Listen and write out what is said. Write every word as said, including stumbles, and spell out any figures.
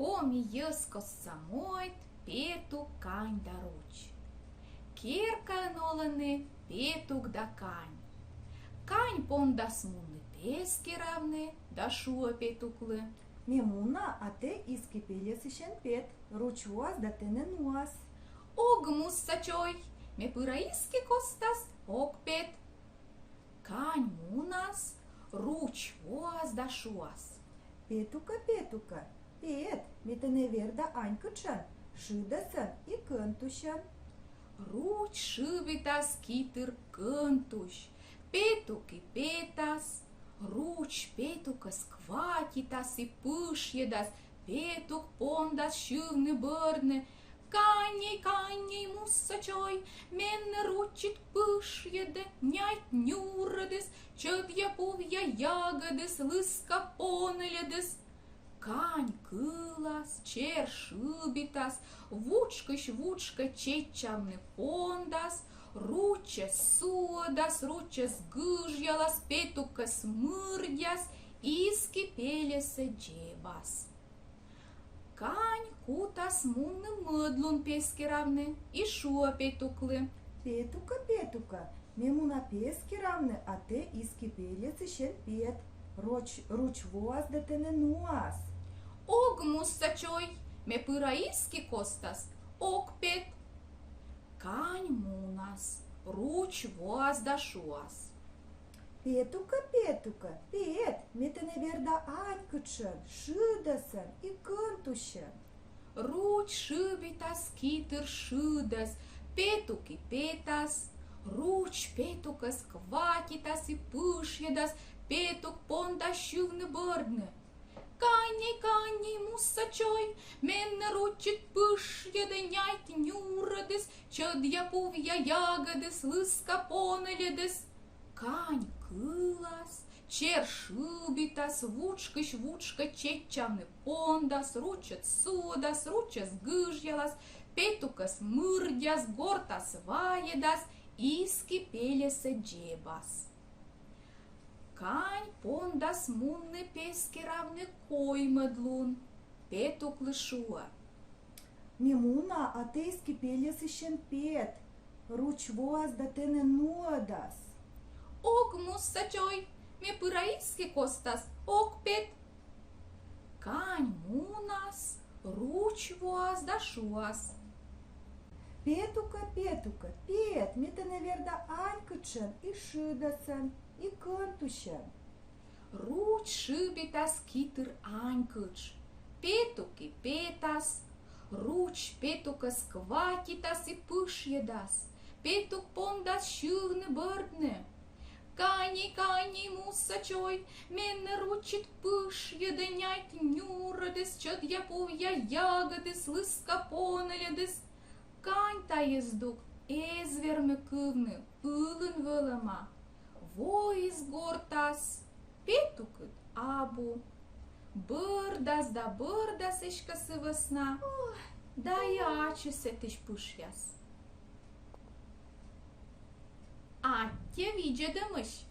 Коми йӧзкостса мойд «Петук, кань да руч». Керкаын олӧны петук да кань. Кань пондас мунны пес керавны да шуӧ петуклы: «Ме муна, а тэ иски пельӧсысь эн пет, руч воас да тэнӧ нуас». «Ог, мусса чой, ме пыра иски костас, ог пет». Кань мунас, руч воас да шуас: «Петукӧ, петукӧ, пет, ме тэнӧ верда анькытшӧн, шыдӧсӧн и кӧнтусьӧн». Руч шыбитас ки тыр кӧнтусь, петук и петас. Руч петукӧс кватитас и пышйӧдас, петук пондас сьывны-бӧрдны: «Каньӧй, каньӧй, мусса чой, менӧ ручыд пышйӧдӧ, няйт нюрӧдыс, чӧдъя-пувъя ягӧдыс, лыска понӧльӧдыс». Кань кылас, чер шыбитас, вутшкысь вутшкӧ чеччавны пондас, ручӧс суӧдас, ручӧс гыжъялас, петукӧс мырддяс, иски пельӧсӧ дзебас. Кань кутас мунны мӧд лун пес керавны и шуӧ петуклы: «Петукӧ, петукӧ, ме муна пес керавны, а тэ иски пельӧсысь эн пет, руч, руч воас да тэнӧ нуас». «Ог, мусса чой, ме пыра иски костас, ог пет». Кань мунас, руч воас да шуас: «Петукӧ, петукӧ, пет, ме тэнӧ верда анькытшӧн, шыдӧсӧн и кӧнтусьӧн». Руч шыбитас ки тыр шыдӧс, петук и петас. Руч петукӧс кватитас и пышйӧдас, петук пондас сьывны-бӧрдны: «Каньӧй, каньӧй, мусса чой, менӧ ручыд пышйӧдӧ, няйт нюрӧдыс, чӧдъя-пувъя ягӧдыс, лыска понӧльӧдыс». Кань кылас, чер шыбитас, вутшкысь вутшкӧ чеччавны пондас, ручӧс суӧдас, ручӧс гыжъялас, петукӧс мырддяс, гортас вайӧдас, иски пельӧсӧ дзебас. Кань пондас мунны пес керавны коймӧд лун. Петуклы шуӧ: «Ме муна, а тэ иски пельӧсысь эн пет, руч воас да тэнӧ нуӧдас». «Ог, мусса чой, ме пыра иски костас, ог пет». Кань мунас, руч воас да шуас: «Петукӧ, петукӧ, пет, ме тэнӧ верда анькытшӧн и шыдӧсӧн и кӧнтусьӧн». Руч шыбитас ки тыр анькытш, петук и петас. Руч петукӧс кватитас и пышйӧдас, петук пондас сьывны-бӧрдны: «Каньӧй, каньӧй, мусса чой, менӧ ручыд пышйӧдӧ, няйт нюрӧдыс, чӧдъя-пувъя ягӧдыс, лыска понӧльӧдыс». Кань тайӧ здук эз вермы кывны, ылын вӧлӧма. Воис гортас, петукыд абу. Бӧрдас да бӧрдас эськӧ сы вӧсна, да и ачыс сэтысь пышъяс. Аттьӧ видзӧдӧмысь!